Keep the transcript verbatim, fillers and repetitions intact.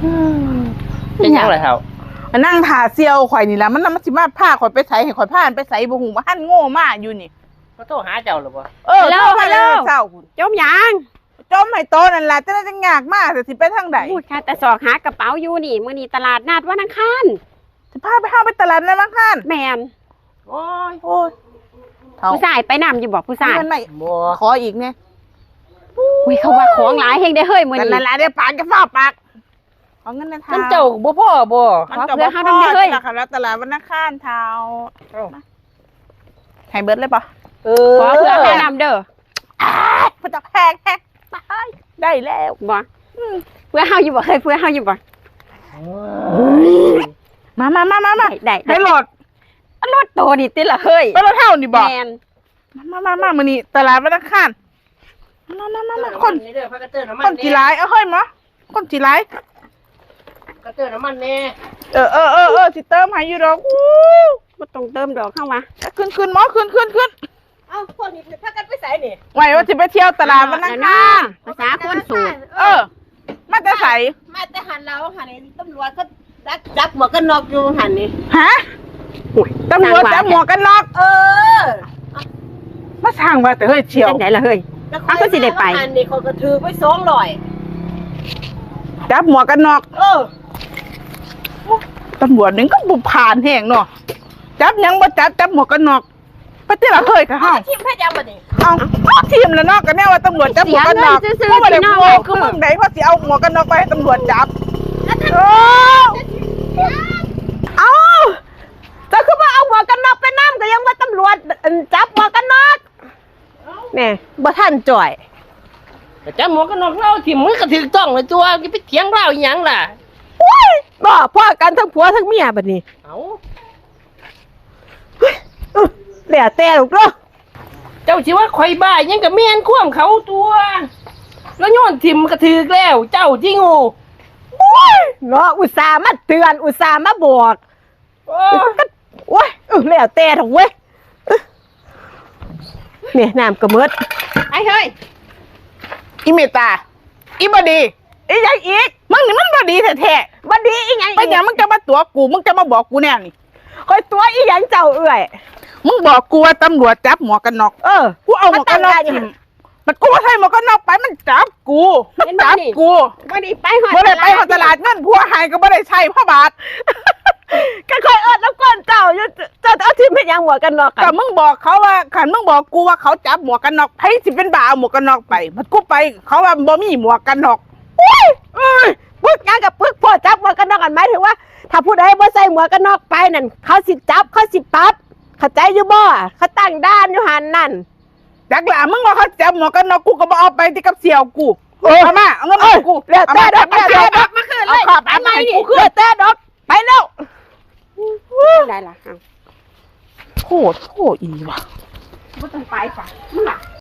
อืม เป็นหยังล่ะเฒ่า? มานั่งถ่าเสี่ยวข่อยนี่ล่ะ มันน่ะ มันสิมาพาข่อยไปไส ให้ข่อยพามันไปไสบ่ฮู้ บ่ทันโง่มาอยู่นี่ ก็โทรหาเจ้าหรือบ่? เออ ฮัลโหล โทรมาแล้ว ฮัลโหล เช้าพุ้น จมหยัง? จมให้โตนั่นล่ะ จะได้จังยากมา แต่สิไปทางใด? อุ้ย ข้าแต่ซอกหากระเป๋าอยู่นี่ มื้อนี้ตลาดนัดวันอังคาร สิพาไป เฮาไปตลาดนัดวันอังคาร? แม่น โอ้ย โอ้ย เฒ่า ผู้ชายไปนำอยู่บ่ ผู้ชาย? เงินไม่ บ่ ขออีกแหน่ อุ้ย เขาว่าของหลายแฮงเด้อเฮ้ย มื้อนี้ นั่นล่ะ เดี๋ยวปากจะฟ้าวปาก ขอเงินนะเฒ่า เงินเจ้าบ่พอบ่? มันก็บ่พอ ขอเพื่อเฮานำเด้อเฮ้ย นี่ล่ะค่ะ แล้วตลาดวันอังคารเฒ่า เอ้า ให้เบิดเลยบ่? เออ ขอเพื่อเฮานำเด้อ อ้าย พระเจ้าแพงแฮง ตาย ได้แล้ว บ่ อืม เพื่อเฮาอยู่บ่เฮ้ย เพื่อเฮาอยู่บ่? มา มา มา มา มา ได้ ได้ ให้โหลด อันรถโตนี่ติล่ะเฮ้ย เป็นรถเฒ่านี่บ่? แม่น มา มา มา มา มื้อนี้ตลาดวันอังคาร มา มา มา มา คน นี่เด้อ พากันเติมน้ำมัน คนสิหลาย เอาเฮ้ยหมอ คนสิหลาย ก็เติมน้ำมันแน่ เออ เออ เออ เออ สิเติมให้อยู่ดอก อู้ บ่ต้องเติมดอก เข้ามา ขึ้น ขึ้นหมอ ขึ้น ขึ้น ขึ้น เอ้า พวกนี้พากันไปไสนี่? ไหวว่าสิไปเที่ยวตลาดวันอังคาร ภาษาคนโสด เออ มาแต่ไส? มาแต่หันเราหันนี่ ตำรวจเขาดักจับหมวกกันน็อกอยู่หันนี่ ฮะ? โอ้ย ตำรวจจับหมวกกันน็อก เออ มาสร้างว่าแต่เฮ้ยเสี่ยว จังได๋ล่ะเฮ้ย แล้ว อ้าว ก็สิได้ไป หันนี่เขาก็ถือไปสองร้อย จับหมวกกันน็อก เออ ตำรวจนี่ก็บ่ผ่านแฮงเนาะ จับหยังบ่จับ จับหมวกกันน็อก ไปติล่ะเฮ้ย กะเฮา เอาทิ่มให้จังบัดนี้ เอา เอาทิ่มแล้วเนาะ ก็แน่ว่าตำรวจจับหมวกกันน็อก เสียเงินซื่อๆ เพราะว่าได้ พี่น้อง ผัวคือมึงใด เพราะสิเอาหมวกกันน็อกไปให้ตำรวจจับ แล้วถ้า เออ เอา เจ้าคือว่าเอาหมวกกันน็อกไปนำ ก็ยังว่าตำรวจ อัน จับหมวกกันน็อก แหม บ่ทันจ่อย ก็จับหมวกกันน็อกลาวทิ่ม มันก็ถูกต้องแล้วตัว สิไปเถียงลาวอีหยังล่ะ โอ้ย บ่ พ้อกันทั้งผัวทั้งเมียบัดนี้ เอ้า เฮ้ย เออ แล้วแต่ลูกเด้อ เจ้าสิว่าข่อยบ้าหยังก็แม่นความเขาตัว แล้วโยนถิ่มก็ถูกแล้ว เจ้าที่โง่ โอ้ย เนาะ อุตส่าห์มาเตือน อุตส่าห์มาบอก โอ้ย โอ้ย เออ แล้วแต่เถาะเว้ย เนี่ย น้ำก็หมด ไอ้เฮ้ย อีเมตตา อีบ่ดี อีหยังอีก มึงนี่มันบ่ดีแท้ๆ บ่ดีอีหยังอีก เป็นหยังมึงจะมาตั๋วกู มึงจะมาบอกกูแนวนี้ ข่อยตั๋วอีหยังเจ้าเอื้อย มึงบอกกูว่าตำรวจจับหมวกกันน็อก เออ กูเอาหมวกกันน็อก มาตั้งได้หยัง ถิ่ม มันกูบ่ใส่หมวกกันน็อกไป มันจับกู มันจับกู เห็นบ่นี่ บ่ได้ไปฮอด บ่ได้ไปฮอดตลาด เงินผัวให้ก็บ่ได้ใช้พระบาท ก็ข่อยเอิ้นนำก้นเจ้าอยู่ เจ้าเอาถิ่มเฮ็ดหยังหมวกกันน็อกอะ ก็มึงบอกเขาว่า คันมึงบอกกูว่าเขาจับหมวกกันน็อก ไผสิเป็นบ้าเอาหมวกกันน็อกไป มันกูไป เขาว่าบ่มีหมวกกันน็อก โอ้ย เอ้ย ปึกหยังกับปึก พ่อจับหมวกกันน็อกอันหมายถึงว่า ถ้าผู้ใดบ่ใส่หมวกกันน็อกไปนั่น เขาสิจับ เขาสิปรับ เข้าใจอยู่บ่ เขาตั้งด่านอยู่หั่นนั่น จักล่ะ มึงว่าเขาจับหมวกกันน็อก กูก็บ่เอาไปติกับเสี่ยวกู เออ เอามา เอาเงินมาให้กู แล้วแต่ดอก เอามา แล้วแต่ดอก มาคืนเลย เอาข้าวผัดมาให้กูคืน แล้วแต่ดอก ไปแล้ว ได้ล่ะ อ้าว โคตรโคตรอีหลีว่ะ บ่ต้องไปจ้ะ มึงล่ะ